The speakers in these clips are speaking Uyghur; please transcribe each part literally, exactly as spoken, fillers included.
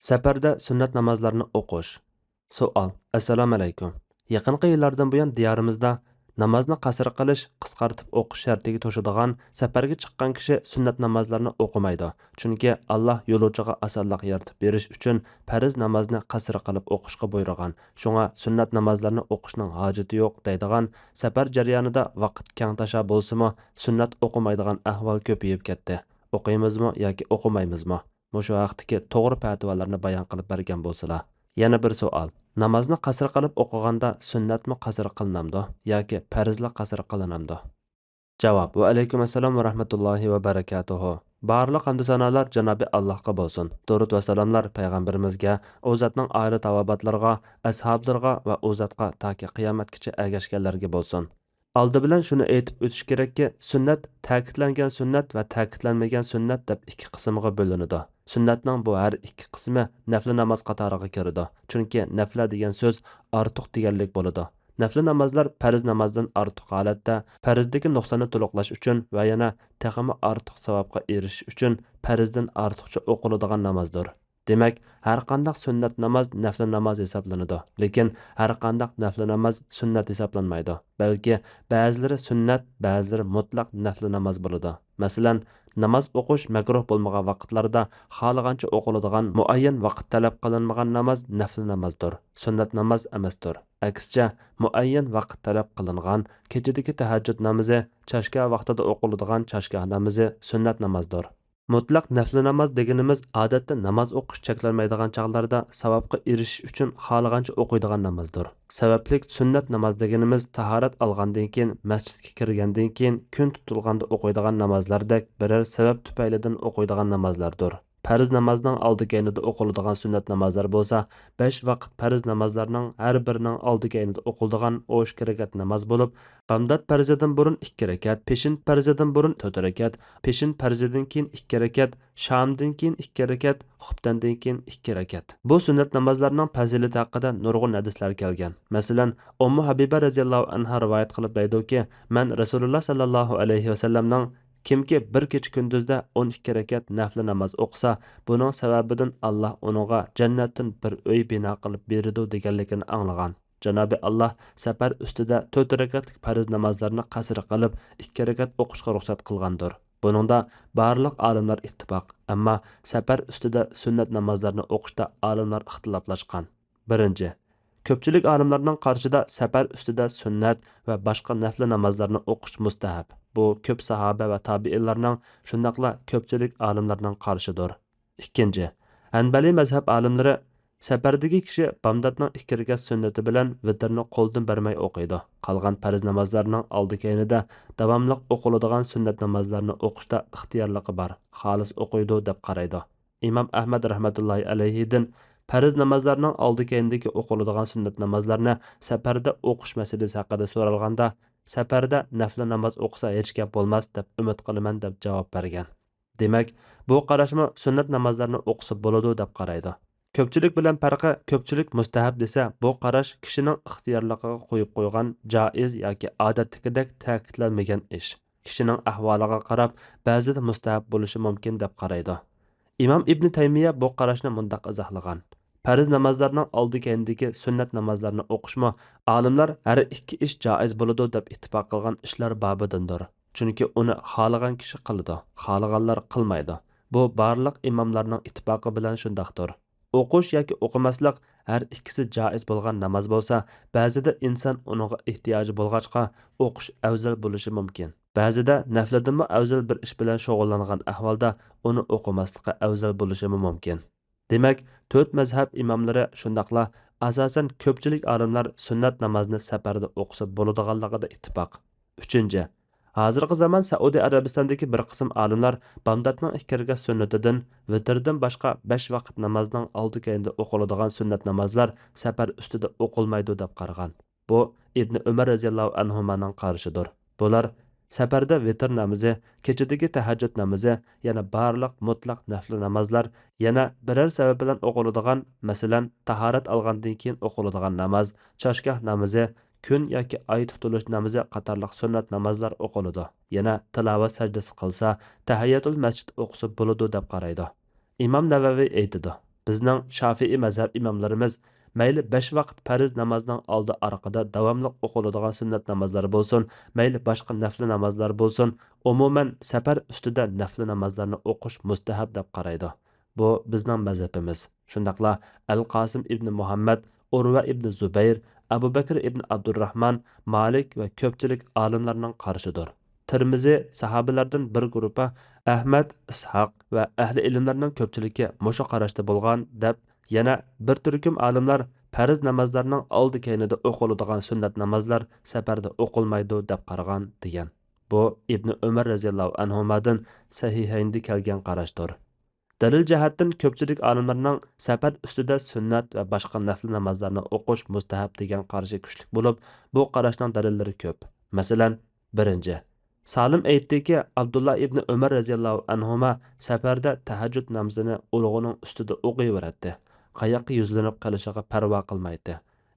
سەپەردە سۈننەت نامازلارنى ئوقۇش. سوئال. ئەسسالامۇئەلەيكۇم. يېقىنقى يىللاردىن بۇيان دىيارىمىزدا نامازنى قەسىر قىلىش، قىسقارتىپ ئوقۇش شەرتىگە توشىدىغان، سەپەرگە چىققان كىشى سۈننەت نامازلارنى ئوقۇمايدۇ. چۈنكى ئاللا يولۇچىغا ئاسانلىق يارىتىپ بېرىش ئۈچۈن پەرز نامازنى قەسىر قىلىپ ئوقۇشقا بۇيرۇغان. شۇڭا سۈننەت نامازلارنى ئوقۇشنىڭ ھاجىتى يوق دەيدىغان، سەپەر جەريانىدا ۋاقىت كەڭتاشا بولسىمۇ، سۈننەت ئوقۇمايدىغان ئەھۋال كۆپىيىپ كەتتى. ئوقۇيمىزمۇ ياكى ئوقۇمايمىزمۇ؟ مۇشۇ ھەقتىكى توغرا پەتىۋالارنى بايان قىلىپ بەرگەن بولسىلا. يەنە بىر سوئال. نامازنى قەسىر قىلىپ ئوقۇغاندا سۈننەتمۇ قەسىر قىلىنامدۇ ياكى پەرزلا قەسىر قىلىنامدۇ؟ جاۋاب. ۋەئەلەيكۇم ئەسسالام ۋە رەھمەتۇللاھى ۋە بەرەكاتۇھۇ. بارلىق ھەمدۇ سانالار جانابى ئاللاھقا بولسۇن. دۇرۇد ۋە سالاملار پەيغەمبىرىمىزگە، ئۇ زاتنىڭ ئائىلە تاۋابىئاتلىرىغا، ئەسھابلىرىغا ۋە ئۇ زاتقا تاكى قىيامەتكىچە ئەگەشكەنلەرگە بولسۇن. ئالدى بىلەن شۇنى ئېيتىپ ئۆتۈش كېرەككى، سۈننەت تەكىتلەنگەن سۈننەت ۋە تەكىتلەنمىگەن سۈننەت دەپ ئىككى قىسىمغا بۆلۈنىدۇ. سۈننەتنىڭ بۇ ھەر ئىككى قىسمى نەپلە ناماز قاتارىغا كىرىدۇ. چۈنكى نەپلە دېگەن سۆز ئارتۇق دېگەنلىك بولىدۇ. نەپلە نامازلار پەرز نامازدىن ئارتۇق ھالەتتە، پەرزدىكى نۇقساننى تولۇقلاش ئۈچۈن ۋە يەنە تېخىمۇ ئارتۇق ساۋابقا ئېرىشىش ئۈچۈن پەرزدىن ئارتۇقچە ئوقۇلىدىغان نامازدۇر. دېمەك، ھەرقانداق سۈننەت ناماز نەپلە ناماز ھېسابلىنىدۇ، لېكىن ھەرقانداق نەپلە ناماز سۈننەت ھېسابلانمايدۇ، بەلكى بەزىلىرى سۈننەت، بەزىلىرى مۇتلەق نەپلە ناماز بولىدۇ. مەسىلەن، ناماز ئوقۇش مەكرۇھ بولمىغان ۋاقىتلاردا خالىغانچە ئوقۇلىدىغان مۇئەييەن ۋاقىت تەلەپ قىلىنمىغان ناماز نەپلە نامازدۇر، سۈننەت ناماز ئەمەستۇر. ئەكسىچە، مۇئەييەن ۋاقىت تەلەپ قىلىنغان كېچىدىكى تەھەججۇد نامىزى، چاشگاھ ۋاقتىدا ئوقۇلىدىغان چاشگاھ نامىزى سۈننەت نامازدۇر. مۇتلەق نەپلە ناماز دېگىنىمىز ئادەتتە ناماز ئوقۇش چەكلەنمەيدىغان چاغلاردا ساۋابقا ئېرىشىش ئۈچۈن خالىغانچە ئوقۇيدىغان نامازدۇر. سەۋەبلىك سۈننەت ناماز دېگىنىمىز تاھارەت ئالغاندىن كېيىن، مەسچىتكە كىرگەندىن كېيىن، كۈن تۇتۇلغاندا ئوقۇيدىغان نامازلاردەك بىرەر سەۋەب تۈپەيلىدىن ئوقۇيدىغان نامازلاردۇر. پەرز نامازنىڭ ئالدى كەينىدە ئوقۇلىدىغان سۈننەت نامازلار بولسا، بەش ۋاقىت پەرز نامازلارنىڭ ھەر بىرىنىڭ ئالدى كەينىدە ئوقۇلىدىغان ئوش رەكەت ناماز بولۇپ، بامدات پەرزىدىن بۇرۇن ئىككى رەكەت، پېشىن پەرزىدىن بۇرۇن تۆت رەكەت، پېشىن پەرزىدىن كېيىن ئىككى رەكەت، شامدىن كېيىن ئىككى رەكەت، خۇپتەندىن كېيىن ئىككى رەكەت. بۇ سۈننەت نامازلارنىڭ پەزىلىتى ھەققىدە نۇرغۇن ھەدىسلەر كەلگەن. مەسىلەن، ئۇممۇ ھەبىبە رەزىياللاھۇ ئەنھا رىۋايەت قىلىپ دەيدۇكى، مەن رەسۇلۇللا ساللاللاھۇ ئەلەيھى ۋەسەللەمنىڭ، كىمكى بىر كېچە كۈندۈزدە ئون ئىككى رەكەت نەپلە ناماز ئوقۇسا، بۇنىڭ سەۋەبىدىن ئاللاھ ئۇنىڭغا جەننەتتىن بىر ئۆي بىنا قىلىپ بېرىدۇ دېگەنلىكىنى ئاڭلىغان. جانابى ئاللاھ سەپەر ئۈستىدە تۆت رەكەتلىك پەرز نامازلارنى قەسىر قىلىپ، ئىككى رەكەت ئوقۇشقا رۇخسەت قىلغاندۇر. بۇنىڭدا بارلىق ئالىملار ئىتتىپاق، ئەمما سەپەر ئۈستىدە سۈننەت نامازلارنى ئوقۇشتا ئالىملار ئىختىلاپلاشقان. بىرىنچى، كۆپچىلىك ئالىملارنىڭ قارىشىدا سەپەر ئۈستىدە سۈننەت ۋە باشقا نەپلە نامازلارنى ئوقۇش مۇستەھەب. بۇ كۆپ ساھابە ۋە تابىئىنلارنىڭ، شۇنداقلا كۆپچىلىك ئالىملارنىڭ قارىشىدۇر. ئىككىنچى، ھەنبەلىي مەزھەپ ئالىملىرى سەپەردىكى كىشى بامداتنىڭ ئىككى رەكەت سۈننىتى بىلەن ۋىتىرنى قولدىن بەرمەي ئوقۇيدۇ. قالغان پەرز نامازلارنىڭ ئالدى كەينىدە داۋاملىق ئوقۇلىدىغان سۈننەت نامازلارنى ئوقۇشتا ئىختىيارلىقى بار، خالىس ئوقۇيدۇ دەپ قارايدۇ. ئىمام ئەھمەد رەھمەتۇللاھى ئەلەيھىدىن پەرز نامازلارنىڭ ئالدى كەينىدىكى ئوقۇلىدىغان سۈننەت نامازلارنى سەپەردە ئوقۇش مەسىلىسى ھەققىدە سورالغاندا، سەپەردە نەپلە ناماز ئوقۇسا ھېچ گەپ بولماس دەپ ئۈمىد قىلىمەن دەپ جاۋاب بەرگەن. دېمەك، بۇ قاراشمۇ سۈننەت نامازلارنى ئوقۇسا بولىدۇ دەپ قارايدۇ. كۆپچىلىك بىلەن پەرقى، كۆپچىلىك مۇستەھەب دېسە، بۇ قاراش كىشىنىڭ ئىختىيارلىقىغا قويۇپ قويغان جائىز ياكى ئادەتتىكىدەك تەكىتلەنمىگەن ئىش. كىشىنىڭ ئەھۋالىغا قاراپ، بەزىدە مۇستەھەب بولۇشى مۇمكىن دەپ قارايدۇ. ئىمام ئىبنى تەيمىيە بۇ قاراشنى مۇنداق ئىزاھلىغان: پەرز نامازلارنىڭ ئالدى كەينىدىكى سۈننەت نامازلارنى ئوقۇشمۇ ئالىملار ھەر ئىككى ئىش جائىز بولىدۇ دەپ ئىتتىپاق قىلغان ئىشلار بابىدىندۇر. چۈنكى ئۇنى خالىغان كىشى قىلىدۇ، خالىغانلار قىلمايدۇ. بۇ بارلىق ئىماملارنىڭ ئىتتىپاقى بىلەن شۇنداقتۇر. ئوقۇش ياكى ئوقۇماسلىق ھەر ئىككىسى جائىز بولغان ناماز بولسا، بەزىدە ئىنسان ئۇنىڭغا ئېھتىياجى بولغاچقا ئوقۇش ئەۋزەل بولۇشى مۇمكىن. بەزىدە نەپلىدىنمۇ ئەۋزەل بىر ئىش بىلەن شۇغۇللانغان ئەھۋالدا ئۇنى ئوقۇماسلىقى ئەۋزەل بولۇشىمۇ مۇمكىن. دېمەك، تۆت مەزھەپ ئىماملىرى، شۇنداقلا ئاساسەن كۆپچىلىك ئالىملار سۈننەت نامازنى سەپەردە ئوقۇسا بولىدىغانلىقىدا ئىتتىپاق. ئۈچىنچى، ھازىرقى زامان سەئۇدى ئەرەبىستاندىكى بىر قىسىم ئالىملار بامداتنىڭ ئىككى رەكەت سۈننىتىدىن، ۋىتىردىن باشقا بەش ۋاقىت نامازنىڭ ئالدى كەينىدە ئوقۇلىدىغان سۈننەت نامازلار سەپەر ئۈستىدە ئوقۇلمايدۇ دەپ قارىغان. بۇ ئىبنى ئۆمەر رەزىياللاھۇ ئەنھۇمانىڭ قارىشىدۇر. بۇلار سەپەردە ۋىتىر نامىزى، كېچىدىكى تەھەججۇد نامىزى، يەنە بارلىق مۇتلەق نەپلە نامازلار، يەنە بىرەر سەۋەب بىلەن ئوقۇلىدىغان، مەسىلەن، تاھارەت ئالغاندىن كېيىن ئوقۇلىدىغان ناماز، چاشگاھ نامىزى، كۈن ياكى ئاي تۇتۇلۇش نامىزى قاتارلىق سۈننەت نامازلار ئوقۇلىدۇ. يەنە تىلاۋەت سەجدىسى قىلسا، تەھىيەتۇل مەسچىت ئوقۇسا بولىدۇ دەپ قارايدۇ. ئىمام نەۋەۋى ئېيتىدۇ، بىزنىڭ شافىئىي مەزھەپ ئىماملىرىمىز مەيلى بەش ۋاقىت پەرز نامازنىڭ ئالدى ئارقىدا داۋاملىق ئوقۇلىدىغان سۈننەت نامازلار بولسۇن، مەيلى باشقا نەپلى نامازلار بولسۇن، ئومۇمەن سەپەر ئۈستىدە نەپلى نامازلارنى ئوقۇش مۇستەھەب دەپ قارايدۇ. بۇ بىزنىڭ مەزھىپىمىز. شۇنداقلا ئەل قاسىم ئىبنى مۇھەممەد، ئۇرۋە ئىبنى زۇبەير، ئەبۇ بەكرى ئىبنى ئابدۇرراھمان، مالىك ۋە كۆپچىلىك ئالىملارنىڭ قارىشىدۇر. تىرمىزى ساھابىلەردىن بىر گۇرۇپپا ئەھمەد، ئىسھاق ۋە ئەھلى ئىلىملەرنىڭ كۆپچىلىكى مۇشۇ قاراشتا بولغان دەپ، يەنە بىر تۈركۈم ئالىملار پەرز نامازلارنىڭ ئالدى كەينىدە ئوقۇلىدىغان سۈننەت نامازلار سەپەردە ئوقۇلمايدۇ دەپ قارىغان دېگەن. بۇ ئىبنى ئۆمەر رەزىياللاھۇ ئەنھۇمادىن سەھىھەيندە كەلگەن قاراشتۇر. دەلىل جەھەتتىن كۆپچىلىك ئالىملارنىڭ سەپەر ئۈستىدە سۈننەت ۋە باشقا نەپلى نامازلارنى ئوقۇش مۇستەھەب دېگەن قارىشى كۈچلۈك بولۇپ، بۇ قاراشنىڭ دەلىللىرى كۆپ. مەسىلەن، بىرىنچى، سالىم ئېيتتىكى، ئابدۇللا ئىبنى ئۆمەر رەزىياللاھۇ ئەنھۇما سەپەردە تەھەججۇد نامىزىنى ئۇلۇغىنىڭ ئۈستىدە ئوقۇيۋېرەتتى، قاياققا يۈزلىنىپ قېلىشىغا پەرۋا قىلمايتتى.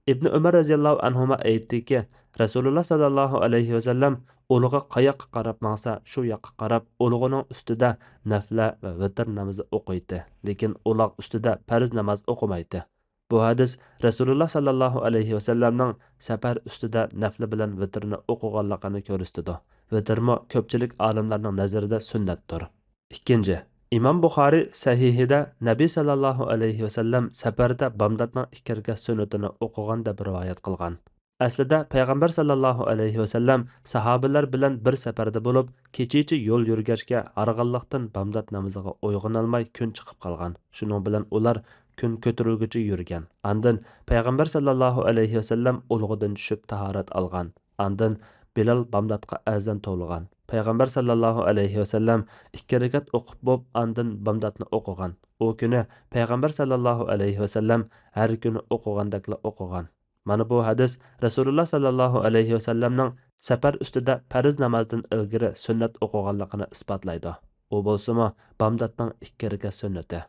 ئىبنى ئۆمەر رەزىياللاھۇ ئەنھۇما ئېيتتىكى، رەسۇلۇللا ساللاللاھۇ ئەلەيھى ۋەسەللەم ئۇلۇغا قاياققا قاراپ ماڭسا، شۇ ياققا قاراپ ئۇلۇغىنىڭ ئۈستىدە نەفلە ۋە ۋىتىر نامىزى ئوقۇيتتى، لېكىن ئۇلاغ ئۈستىدە پەرز ناماز ئوقۇمايتتى. بۇ ھەدىس رەسۇلۇللا ساللاللاھۇ ئەلەيھى ۋەسەللەمنىڭ سەپەر ئۈستىدە نەفلى بىلەن ۋىتىرنى ئوقۇغانلىقىنى كۆرسىتىدۇ. ۋىتىرمۇ كۆپچىلىك ئالىملارنىڭ نەزىرىدە سۈننەتتۇر. ئىككىنچى، ئىمام بۇخارى سەھىھىدە نەبى ساللاللاھۇ ئەلەيھى ۋەسەللەم سەپەردە بامداتنىڭ ئىككى رەكەت سۈننىتىنى ئوقۇغان دەپ رىۋايەت قىلغان. ئەسلىدە پەيغەمبەر ساللاللاھۇ ئەلەيھى ۋەسەللەم ساھابىلەر بىلەن بىر سەپەردە بولۇپ، كېچىچە يول يۈرگەچكە ھارغىنلىقتىن بامدات نامىزىغا ئويغىنالماي كۈن چىقىپ قالغان. شۇنىڭ بىلەن ئۇلار كۈن كۆتۈرۈلگۈچە يۈرگەن. ئاندىن پەيغەمبەر ساللاللاھۇ ئەلەيھى ۋەسەللەم ئۇلۇغىدىن چۈشۈپ تاھارەت ئالغان. ئاندىن بىلال بامداتقا ئەزان توۋلىغان. پەيغەمبەر ساللاللاھۇ ئەلەيھى ۋەسەللەم ئىككى رەكەت ئوقۇپ بوپ، ئاندىن بامداتنى ئوقۇغان. ئۇ كۈنى پەيغەمبەر ساللاللاھۇ ئەلەيھى ۋەسەللەم ھەر كۈنى ئوقۇغاندەكلا ئوقۇغان. مانا بۇ ھەدىس رەسۇلۇللا ساللاللاھۇ ئەلەيھى ۋەسەللەمنىڭ سەپەر ئۈستىدە پەرز نامازدىن ئىلگىرى سۈننەت ئوقۇغانلىقىنى ئىسپاتلايدۇ. ئۇ بولسىمۇ بامداتنىڭ ئىككى رەكەت سۈننىتى.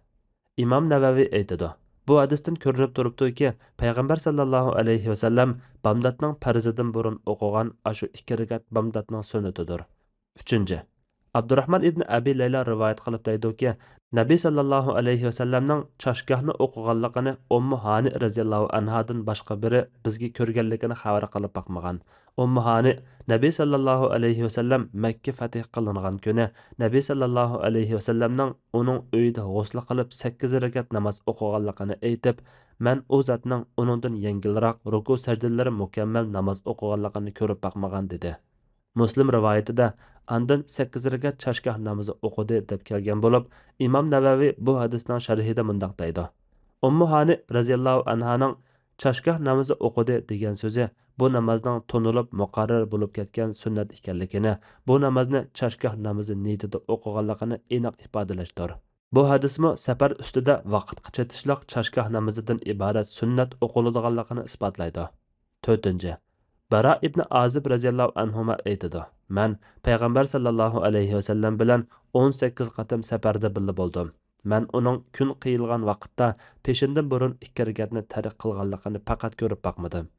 ئىمام نەۋەۋى ئېيتىدۇ، بۇ ھەدىستىن كۆرۈنۈپ تۇرۇپتۇكى، پەيغەمبەر ساللاللاھۇ ئەلەيھى ۋەسەللەم بامداتنىڭ پەرزىدىن بۇرۇن ئوقۇغان ئاشۇ ئىككى رەكەت بامداتنىڭ سۈننىتىدۇر. ئۈچىنچى، ئابدۇراھمان ئىبنى ئەبى لەيلا رىۋايەت قىلىپ دەيدۇكى، نەبى ساللاللاھۇ ئەلەيھى ۋەسەللەمنىڭ چاشگاھنى ئوقۇغانلىقىنى ئۇممۇ ھانى رەزىياللاھۇ ئەنھادىن باشقا بىرى بىزگە كۆرگەنلىكىنى خەۋەر قىلىپ باقمىغان. ئۇممۇ ھانى نەبى ساللاللاھۇ ئەلەيھى ۋەسەللەم مەككە فەتھ قىلىنغان كۈنى نەبى ساللاللاھۇ ئەلەيھى ۋەسەللەمنىڭ ئۇنىڭ ئۆيىدە غۇسلى قىلىپ سەككىز رەكەت ناماز ئوقۇغانلىقىنى ئېيتىپ، مەن ئۇ زاتنىڭ ئۇنىڭدىن يەڭگىلراق، رۇكۇ سەجدىلىرى مۇكەممەل ناماز ئوقۇغانلىقىنى كۆرۈپ باقمىغان، دېدى. مۇسلىم رىۋايىتىدە، ئاندىن سەككىز رەكەت چاشگاھ نامىزى ئوقۇدى، دەپ كەلگەن بولۇپ، ئىمام نەۋەۋى بۇ ھەدىسنىڭ شەرھىدە مۇنداق دەيدۇ، ئۇممۇ ھانى رەزىياللاھۇ ئەنھانىڭ چاشگاھ نامىزى ئوقۇدى دېگەن سۆزى بۇ نامازنىڭ تونۇلۇپ مۇقەررەر بولۇپ كەتكەن سۈننەت ئىكەنلىكىنى، بۇ نامازنى چاشگاھ نامىزى نىيىتىدە ئوقۇغانلىقىنى ئېنىق ئىپادىلەشتۇر. بۇ ھەدىسمۇ سەپەر ئۈستىدە ۋاقىتقا چېتىشلىق چاشگاھ نامىزىدىن ئىبارەت سۈننەت ئوقۇلىدىغانلىقىنى ئىسپاتلايدۇ. تۆتىنچى، بارا ئىبنى ئازىب رەزىياللاھۇ ئەنھۇما ئېيتىدۇ، مەن پەيغەمبەر ساللاللاھۇ ئەلەيھى ۋەسەللەم بىلەن ئون سەككىز قېتىم سەپەردە بىللە بولدۇم. مەن ئۇنىڭ كۈن قىيىلغان ۋاقىتتا پېشىندىن بۇرۇن ئىككى رەكەتنى تەرك قىلغانلىقىنى پەقەت كۆرۈپ باقمىدىم.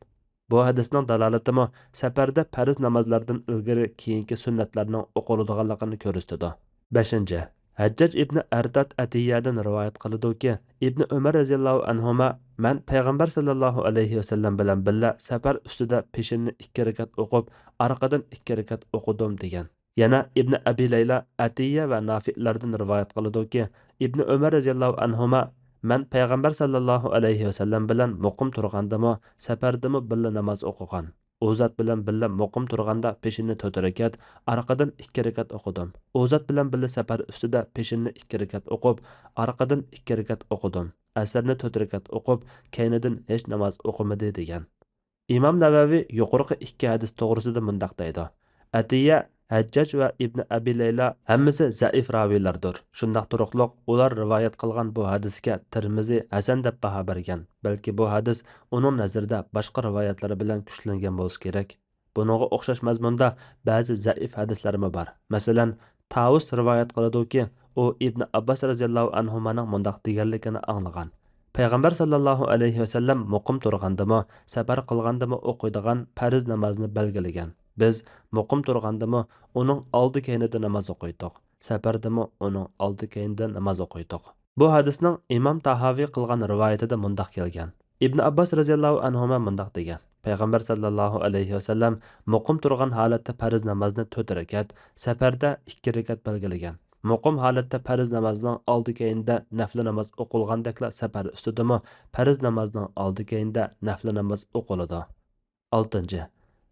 بۇ ھەدىسنىڭ دالالىتىمۇ سەپەردە پەرز نامازلاردىن ئىلگىرى كېيىنكى سۈننەتلەرنىڭ ئوقۇلىدىغانلىقىنى كۆرسىتىدۇ. بەشىنچى، ھەججاج ئىبنى ئەرتات ئەتىيەدىن رىۋايەت قىلىدۇكى، ئىبنى ئۆمەر رەزىياللاھۇ ئەنھۇما، مەن پەيغەمبەر ساللاللاھۇ ئەلەيھى ۋەسەللەم بىلەن بىللە سەپەر ئۈستىدە پېشىننى ئىككى رەكەت ئوقۇپ، ئارقىدىن ئىككى رەكەت ئوقۇدۇم، دېگەن. يەنە ئىبنى ئەبى لەيلا ئەتىيە ۋە نافىئلاردىن رىۋايەت قىلىدۇكى، ئىبنى ئۆمەر رەزىياللاھۇ ئەنھۇما، مەن پەيغەمبەر ساللاللاھۇ ئەلەيھى ۋەسەللەم بىلەن مۇقىم تۇرغاندىمۇ، سەپەردىمۇ بىللە ناماز ئوقۇغان. ئۇ زات بىلەن بىللە مۇقىم تۇرغاندا پېشىننى تۆت رەكەت، ئارقىدىن ئىككى رەكەت ئوقۇدۇم. ئۇ زات بىلەن بىللە سەپەر ئۈستىدە پېشىننى ئىككى رەكەت ئوقۇپ، ئارقىدىن ئىككى رەكەت ئوقۇدۇم. ئەسىرنى تۆت رەكەت ئوقۇپ، كەينىدىن ھېچ ناماز ئوقۇمىدى، دېگەن. ئىمام نەۋەۋى يۇقىرىقى ئىككى ھەدىس توغرىسىدا مۇنداق دەيدۇ، ئەتىيە، ھەججاج ۋە ئىبنى ئەبى لەيلا ھەممىسى زەئىپ راۋىيلاردۇر. شۇنداق تۇرۇقلۇق ئۇلار رىۋايەت قىلغان بۇ ھەدىسكە تىرمىزى ھەسەن دەپ باھا بەرگەن. بەلكى بۇ ھەدىس ئۇنىڭ نەزىرىدە باشقا رىۋايەتلەر بىلەن كۈچلەنگەن بولسا كېرەك. بۇنىڭغا ئوخشاش مەزمۇندا بەزى زەئىپ ھەدىسلەرمۇ بار. مەسىلەن، تاۋۇس رىۋايەت قىلىدۇكى، ئۇ ئىبنى ئابباس رەزىياللاھۇ ئەنھۇمانىڭ مۇنداق دېگەنلىكىنى ئاڭلىغان. پەيغەمبەر ساللاللاھۇ ئەلەيھى ۋەسەللەم مۇقىم تۇرغاندىمۇ، سەپەر قىلغاندىمۇ ئوقۇيدىغان پەرز نامازنى بەلگىلىگەن. بىز مۇقىم تۇرغاندىمۇ ئۇنىڭ ئالدى كەينىدە ناماز ئوقۇيتتۇق، سەپەردىمۇ ئۇنىڭ ئالدى كەينىدە ناماز ئوقۇيتتۇق. بۇ ھەدىسنىڭ ئىمام تاھاۋى قىلغان رىۋايىتىدە مۇنداق كەلگەن. ئىبن ئابباس رەزىياللاھۇ ئەنھۇما مۇنداق دېگەن: پەيغەمبەر ساللاللاھۇ ئەلەيھى ۋەسەللەم مۇقىم تۇرغان ھالەتتە پەرز نامازنى تۆت رەكەت، سەپەردە ئىككى رەكەت بەلگىلىگەن. مۇقىم ھالەتتە پەرز نامازنىڭ ئالدى كەينىدە نەپلە ناماز ئوقۇلغاندەكلا سەپەر ئۈستىدىمۇ پەرز نامازنىڭ ئالدى كەينىدە نەپلە ناماز ئوقۇلىدۇ. ئالتىنچى،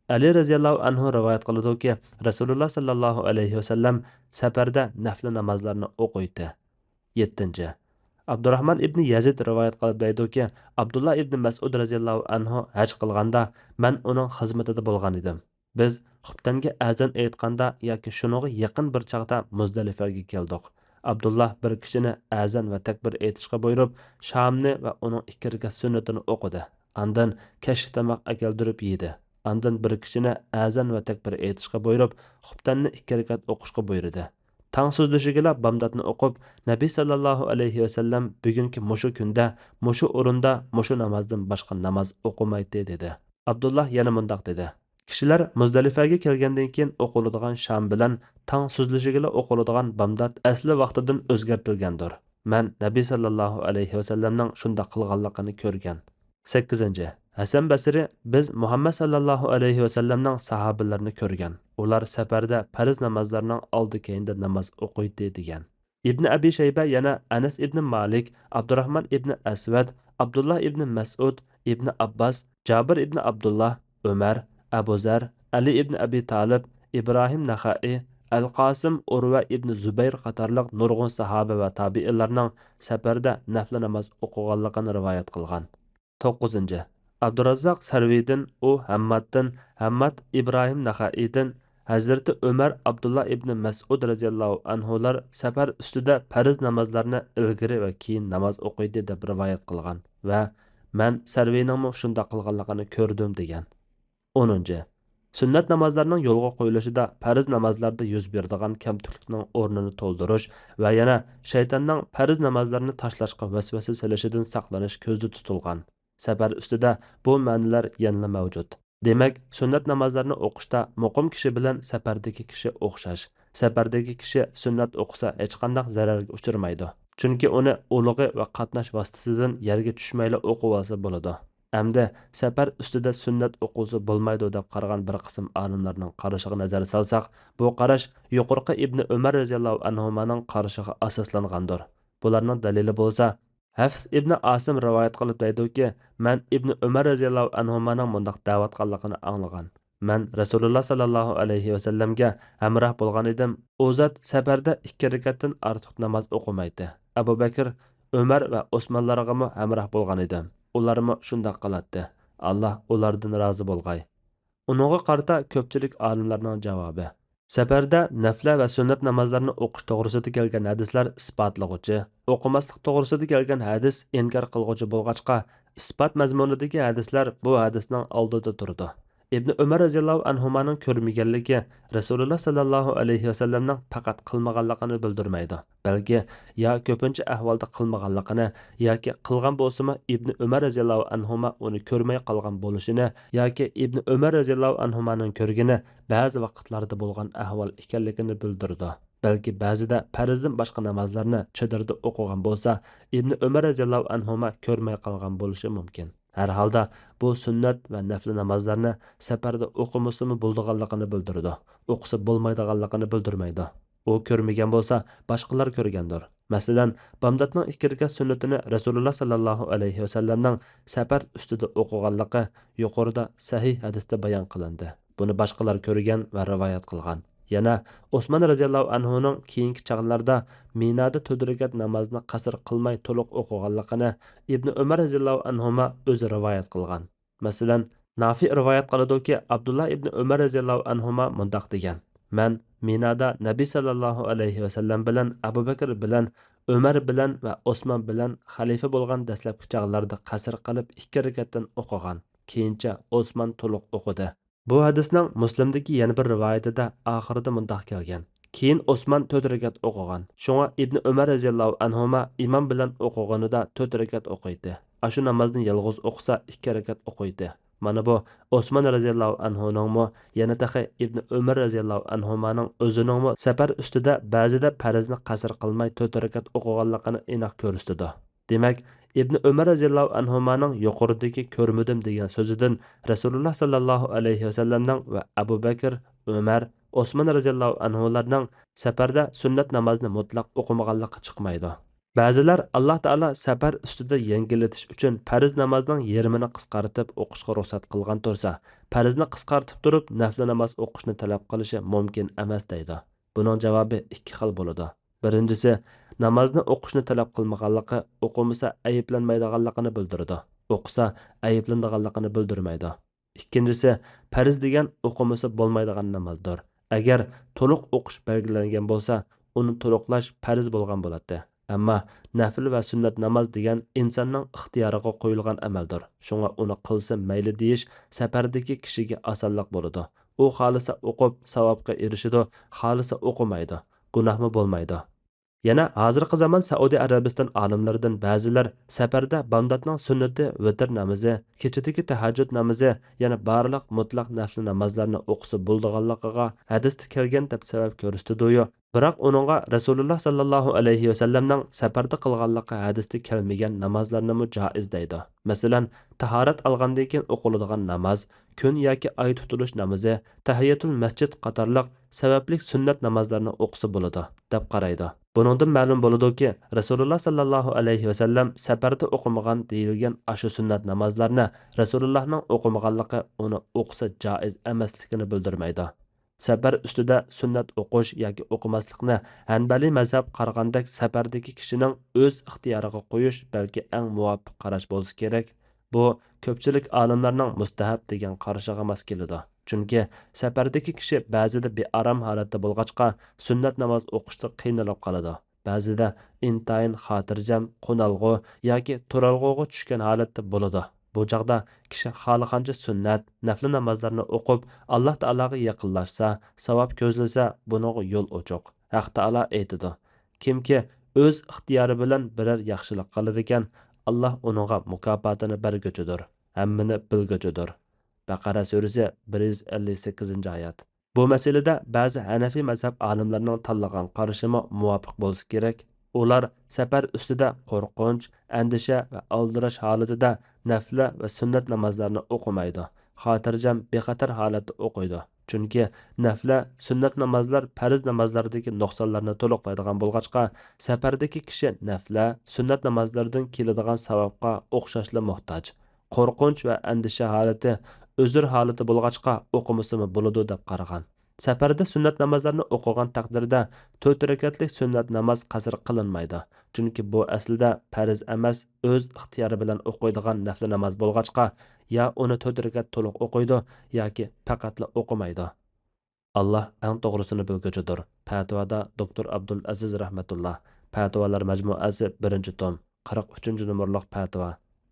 ئەلى رەزىياللاھۇ ئەنھۇ رىۋايەت قىلىدۇكى، رەسۇلۇللا ساللاللاھۇ ئەلەيھى ۋەسەللەم سەپەردە نەپلە نامازلارنى ئوقۇيتتى. يەتتىنچى، ئابدۇراھمان ئىبنى يەزىد رىۋايەت قىلىپ دەيدۇكى، ئابدۇللا ئىبنى مەسئۇد رەزىياللاھۇ ئەنھۇ ھەج قىلغاندا مەن ئۇنىڭ خىزمىتىدە بولغان ئىدىم. بىز خۇپتەنگە ئەزان ئېيتقاندا ياكى شۇنىڭغا يېقىن بىر چاغدا مۇزدەلىفەگە كەلدۇق. ئابدۇللا بىر كىشىنى ئەزان ۋە تەكبىر ئېيتىشقا بۇيرۇپ، شامنى ۋە ئۇنىڭ ئىككى رەكەت سۈننىتىنى ئوقۇدى. ئاندىن كەچلىك تاماق ئەكەلدۈرۈپ يېدى. ئاندىن بىر كىشىنى ئەزان ۋە تەكبىر ئېيتىشقا بۇيرۇپ، خۇپتەننى ئىككى رەكەت ئوقۇشقا بۇيرۇدى. تاڭ سۈزۈلۈشىگىلا بامداتنى ئوقۇپ، نەبى ساللاللاھۇ ئەلەيھى ۋەسەللەم بۈگۈنكى مۇشۇ كۈندە، مۇشۇ ئورۇندا، مۇشۇ نامازدىن باشقا ناماز ئوقۇمايتتى، دېدى. ئابدۇللا يەنە مۇنداق دېدى: كىشىلەر مۇزدەلىفەگە كەلگەندىن كېيىن ئوقۇلىدىغان شام بىلەن تاڭ سۈزۈلۈشىگىلا ئوقۇلىدىغان بامدات ئەسلى ۋاقتىدىن ئۆزگەرتىلگەندۇر. مەن نەبى ساللاللاھۇ ئەلەيھى ۋەسەللەمنىڭ شۇنداق قىلغانلىقىنى كۆرگەن. سەككىزىنچى، ھەسەن بەسرى: بىز مۇھەممەد ساللاللاھۇ ئەلەيھى ۋەسەللەمنىڭ ساھابىلىرىنى كۆرگەن، ئۇلار سەپەردە پەرز نامازلارنىڭ ئالدى كەينىدە ناماز ئوقۇيتتى، دېگەن. ئىبنى ئەبى شەيبە يەنە ئەنەس ئىبنى مالىك، ئابدۇراھمان ئىبنى ئەسۋەد، ئابدۇللا ئىبنى مەسئۇد، ئىبنى ئابباس، جابىر ئىبنى ئابدۇللا، ئۆمەر، ئەبۇ زەر، ئەلى ئىبنى ئەبى تالىپ، ئىبراھىم نەخەئى، ئەلقاسىم، ئۇرۋە ئىبنى زۇبەير قاتارلىق نۇرغۇن ساھابە ۋە تابىئىنلارنىڭ سەپەردە نەپلە ناماز ئوقۇغانلىقىنى رىۋايەت قىلغان. توققۇزىنچى، ئابدۇراززاق سەرۋىدىن، ئۇ ھەممادتىن، ھەمماد ئىبراھىم نەخەئىدىن، ھەزرىتى ئۆمەر، ئابدۇللا ئىبنى مەسئۇد رەزىياللاھۇ ئەنھۇلار سەپەر ئۈستىدە پەرز نامازلارنى ئىلگىرى ۋە كېيىن ناماز ئوقۇيدۇ دەپ رىۋايەت قىلغان ۋە مەن سەرۋىنىڭمۇ شۇنداق قىلغانلىقىنى كۆردۈم دېگەن. ئونىنچى، سۈننەت نامازلارنىڭ يولغا قويۇلۇشىدا پەرز نامازلاردا يۈز بېرىدىغان كەمتۈكلۈكنىڭ ئورنىنى تولدۇرۇش ۋە يەنە شەيتاننىڭ پەرز نامازلارنى تاشلاشقا ۋەسۋەسە سېلىشىدىن ساقلىنىش كۆزدە تۇتۇلغان. سەپەر ئۈستىدە بۇ مەنىلەر يەنىلا مەۋجۇت. دېمەك، سۈننەت نامازلارنى ئوقۇشتا مۇقىم كىشى بىلەن سەپەردىكى كىشى ئوخشاش. سەپەردىكى كىشى سۈننەت ئوقۇسا ھېچقانداق زەرەرگە ئۇچرىمايدۇ. چۈنكى ئۇنى ئۇلىغى ۋە قاتناش ۋاسىتىسىدىن يەرگە چۈشمەيلا ئوقۇۋالسا بولىدۇ. ئەمدى سەپەر ئۈستىدە سۈننەت ئوقۇلسا بولمايدۇ دەپ قارىغان بىر قىسىم ئالىملارنىڭ قارىشىغا نەزەر سالساق، بۇ قاراش يۇقىرىقى ئىبنى ئۆمەر رەزىياللاھۇ ئەنھۇمانىڭ قارىشىغا ئاساسلانغاندۇر. بۇلارنىڭ دەلىلى بولسا، ھەفس ئىبنى ئاسىم رىۋايەت قىلىپ دەيدۇكى، مەن ئىبنى ئۆمەر رەزىياللاھۇ ئەنھۇمانىڭ مۇنداق دەۋاتقانلىقىنى ئاڭلىغان. مەن رەسۇلۇللا ساللاللاھۇ ئەلەيھى ۋەسەللەمگە ھەمراھ بولغان ئىدىم. ئۇ زات سەپەردە ئىككى رەكەتتىن ئارتۇق ناماز ئوقۇمايتتى. ئەبۇ بەكىر، ئۆمەر ۋە ئوسمانلارغىمۇ ھەمراھ بولغان ئىدىم. ئۇلارمۇ شۇنداق قىلاتتى. ئاللا ئۇلاردىن رازى بولغاي. ئۇنىڭغا قارىتا كۆپچىلىك ئالىملارنىڭ جاۋابى. سەپەردە نەپلە ۋە سۈننەت نامازلارنى ئوقۇش توغرىسىدا كەلگەن ھەدىسلەر ئىسپاتلىغۇچى، ئوقۇماسلىق توغرىسىدا كەلگەن ھەدىس ئىنكار قىلغۇچى بولغاچقا، ئىسپات مەزمۇنىدىكى ھەدىسلەر بۇ ھەدىسنىڭ ئالدىدا تۇرىدۇ. ئىبنى ئۆمەر رەزىياللاھۇ ئەنھۇمانىڭ كۆرمىگەنلىكى رەسۇلۇللا ساللاللاھۇ ئەلەيھى ۋەسەللەمنىڭ پەقەت قىلمىغانلىقىنى بىلدۈرمەيدۇ، بەلكى يا كۆپىنچە ئەھۋالدا قىلمىغانلىقىنى ياكى قىلغان بولسىمۇ ئىبنى ئۆمەر رەزىياللاھۇ ئەنھۇما ئۇنى كۆرمەي قالغان بولۇشىنى ياكى ئىبنى ئۆمەر رەزىياللاھۇ ئەنھۇمانىڭ كۆرگىنى بەزى ۋاقىتلاردا بولغان ئەھۋال ئىكەنلىكىنى بىلدۈرىدۇ. بەلكى بەزىدە پەرزدىن باشقا نامازلارنى چېدىردا ئوقۇغان بولسا، ئىبنى ئۆمەر رەزىياللاھۇ ئەنھۇما كۆرمەي قالغان بولۇشى مۇمكىن. ھەر ھالدا، بۇ سۈننەت ۋە نەپلى نامازلارنى سەپەردە ئوقۇمىسىمۇ بولىدىغانلىقىنى بىلدۈرىدۇ، ئوقۇسا بولمايدىغانلىقىنى بىلدۈرمەيدۇ. ئۇ كۆرمىگەن بولسا، باشقىلار كۆرگەندۇر. مەسىلەن، بامداتنىڭ ئىككى رەكەت سۈننىتىنى رەسۇلۇللا ساللاللاھۇ ئەلەيھى ۋەسەللەمنىڭ سەپەر ئۈستىدە ئوقۇغانلىقى يۇقىرىدا سەھىھ ھەدىستە بايان قىلىندى. بۇنى باشقىلار كۆرگەن ۋە رىۋايەت قىلغان. يەنە ئوسمان رەزىياللاھۇ ئەنھۇنىڭ كېيىنكى چاغلاردا مىنادا تۆت رەكەت نامازنى قەسىر قىلماي تولۇق ئوقۇغانلىقىنى ئىبنى ئۆمەر رەزىياللاھۇ ئەنھۇما ئۆزى رىۋايەت قىلغان. مەسىلەن، نافىئ رىۋايەت قىلىدۇكى، ئابدۇللا ئىبنى ئۆمەر رەزىياللاھۇ ئەنھۇما مۇنداق دېگەن: مەن مىنادا نەبى ساللاللاھۇ ئەلەيھى ۋەسەللەم بىلەن ئەبۇ بەكىر بىلەن ئۆمەر بىلەن ۋە ئوسمان بىلەن خەلىپە بولغان دەسلەپكى چاغلاردا قەسىر قىلىپ ئىككى رەكەتتىن ئوقۇغان. كېيىنچە ئوسمان تولۇق ئوقۇدى. بۇ ھەدىسنىڭ مۇسلىمدىكى يەنە بىر رىۋايىتىدە ئاخىرىدا مۇنداق كەلگەن: كېيىن ئوسمان تۆت رەكەت ئوقۇغان. شۇڭا ئىبنى ئۆمەر رەزىياللاھۇ ئەنھۇما ئىمام بىلەن ئوقۇغىنىدا تۆت رەكەت ئوقۇيتتى. ئاشۇ نامازنى يالغۇز ئوقۇسا ئىككى رەكەت ئوقۇيتتى. مانا بۇ ئوسمان رەزىياللاھۇ ئەنھۇنىڭمۇ، يەنە تېخى ئىبنى ئۆمەر رەزىياللاھۇ ئەنھۇمانىڭ ئۆزىنىڭمۇ سەپەر ئۈستىدە بەزىدە پەرزنى قەسىر قىلماي تۆت رەكەت ئوقۇغانلىقىنى ئېنىق كۆرسىتىدۇ. دېمەك، ئىبنى ئۆمەر رەزىياللاھۇ ئەنھۇمانىڭ يۇقىرىدىكى كۆرمىدىم دېگەن سۆزىدىن رەسۇلۇللا ساللاللاھۇ ئەلەيھى ۋەسەللەمنىڭ ۋە ئەبۇ بەكىر، ئۆمەر، ئوسمان رەزىياللاھۇ ئەنھۇلارنىڭ سەپەردە سۈننەت نامازنى مۇتلەق ئوقۇمىغانلىقى چىقمايدۇ. بەزىلەر ئاللا تائالا سەپەر ئۈستىدە يەڭگىللىتىش ئۈچۈن پەرز نامازنىڭ يېرىمىنى قىسقارتىپ ئوقۇشقا رۇخسەت قىلغان تۇرسا، پەرزنى قىسقارتىپ تۇرۇپ نەفلى ناماز ئوقۇشنى تەلەپ قىلىشى مۇمكىن ئەمەس دەيدۇ. بۇنىڭ جاۋابى ئىككى خىل بولىدۇ. بىرىنچىسى، نامازنى ئوقۇشنى تەلەپ قىلمىغانلىقى ئوقۇمىسا ئەيىبلەنمەيدىغانلىقىنى بىلدۈرىدۇ، ئوقۇسا ئەيىبلىنىدىغانلىقىنى بىلدۈرمەيدۇ. ئىككىنچىسى، پەرز دېگەن ئوقۇمىسا بولمايدىغان نامازدۇر. ئەگەر تولۇق ئوقۇش بەلگىلەنگەن بولسا، ئۇنى تولۇقلاش پەرز بولغان بولاتتى. ئەمما نەفل ۋە سۈننەت ناماز دېگەن ئىنساننىڭ ئىختىيارىغا قويۇلغان ئەمەلدۇر. شۇڭا ئۇنى قىلسا مەيلى دېيىش سەپەردىكى كىشىگە ئاسانلىق بولىدۇ. ئۇ خالىسا ئوقۇپ، ساۋابقا ئېرىشىدۇ، خالىسا ئوقۇمايدۇ، گۇناھمۇ بولمايدۇ. يەنە ھازىرقى زامان سەئۇدى ئەرەبىستان ئالىملىرىدىن بەزىلەر سەپەردە بامداتنىڭ سۈننىتى ۋىتىر نامىزى، كېچىدىكى تەھەججۇد نامىزى، يەنە بارلىق مۇتلەق نەفلى نامازلارنى ئوقۇسا بولىدىغانلىقىغا ھەدىستە كەلگەن دەپ سەۋەب كۆرسىتىدۇيۇ. بىراق ئۇنىڭغا رەسۇلۇللا ساللاللاھۇ ئەلەيھى ۋەسەللەمنىڭ سەپەردە قىلغانلىقى ھەدىستە كەلمىگەن نامازلارنىمۇ جائىز دەيدۇ. مەسىلەن، تاھارەت ئالغاندىن كېيىن ئوقۇلىدىغان ناماز، كۈن ياكى ئاي تۇتۇلۇش نامىزى، تەھىيەتۇل مەسجىد قاتارلىق سەۋەبلىك سۈننەت نامازلارنى ئوقۇسا بولىدۇ، دەپ قارايدۇ. بۇنىڭدىن مەلۇم بولىدۇكى، رەسۇلۇللا ساللاللاھۇ ئەلەيھى ۋەسەللەم سەپەردە ئوقۇمىغان دېيىلگەن ئاشۇ سۈننەت نامازلارنى رەسۇلۇللاھنىڭ ئوقۇمىغانلىقى ئۇنى ئوقۇسا جائىز ئەمەسلىكىنى بىلدۈرمەيدۇ. سەپەر ئۈستىدە سۈننەت ئوقۇش ياكى ئوقۇماسلىقنى ھەنبەلىي مەزھەپ قارىغاندەك سەپەردىكى كىشىنىڭ ئۆز ئىختىيارىغا قويۇش بەلكى ئەڭ مۇۋاپىق قاراش بولسا كېرەك. بۇ كۆپچىلىك ئالىملارنىڭ مۇستەھەب دېگەن قارىشىغا ماس كېلىدۇ. چۈنكى سەپەردىكى كىشى بەزىدە بىئارام ھالەتتە بولغاچقا، سۈننەت ناماز ئوقۇشتا قىينىلىپ قالىدۇ. بەزىدە ئىنتايىن خاتىرجەم، قونالغۇ ياكى تۇرالغۇغا چۈشكەن ھالەتتە بولىدۇ. بۇ چاغدا كىشى خالىغانچە سۈننەت، نەپلى نامازلارنى ئوقۇپ، ئاللا تائالاغا يېقىنلاشسا، ساۋاب كۆزلىسە، بۇنىڭغا يول ئوچۇق. ھەق تائالا ئېيتىدۇ، كىمكى ئۆز ئىختىيارى بىلەن بىرەر ياخشىلىق قىلىدىكەن، ئاللا ئۇنىڭغا مۇكاپاتىنى بەرگۈچىدۇر، ھەممىنى بىلگۈچىدۇر. بەقەرە سۈرىسى، بىر يۈز ئەللىك سەككىزىنچى ئايەت. بۇ مەسىلىدە بەزى ھەنەفىي مەزھەپ ئالىملىرىنىڭ تاللىغان قارىشىمۇ مۇۋاپىق بولسا كېرەك. ئۇلار سەپەر ئۈستىدە قورقۇنچ، ئەندىشە ۋە ئالدىراش ھالىتىدە نەفلە ۋە سۈننەت نامازلارنى ئوقۇمايدۇ. خاتىرجەم، بىخەتەر ھالەتتە ئوقۇيدۇ. چۈنكى نەفلە، سۈننەت نامازلار پەرز نامازلاردىكى نۇقسانلارنى تولۇقلايدىغان بولغاچقا، سەپەردىكى كىشى نەفلە، سۈننەت نامازلىرىدىن كېلىدىغان ساۋابقا ئوخشاشلا موھتاج. قورقۇنچ ۋە ئەندىشە ھالىتى ئۆزۈر ھالىتى بولغاچقا ئوقۇمىسىمۇ بولىدۇ دەپ قارىغان. سەپەردە سۈننەت نامازلارنى ئوقۇغان تەقدىردە تۆت رەكەتلىك سۈننەت ناماز قەسر قىلىنمايدۇ. چۈنكى بۇ ئەسلىدە پەرز ئەمەس، ئۆز ئىختىيارى بىلەن ئوقۇيدىغان نەفلى ناماز بولغاچقا، يا ئۇنى تۆت رەكەت تولۇق ئوقۇيدۇ ياكى پەقەتلا ئوقۇمايدۇ. ئاللا ئەڭ توغرىسىنى بىلگۈچىدۇر. پەتىۋادا دوكتور ئابدۇل ئەزىز رەھمەتۇللا، پەتىۋالار مەجمۇئەسى، بىرىنچى توم، قىرىق ئۈچىنچى نومۇرلۇق پەتىۋا.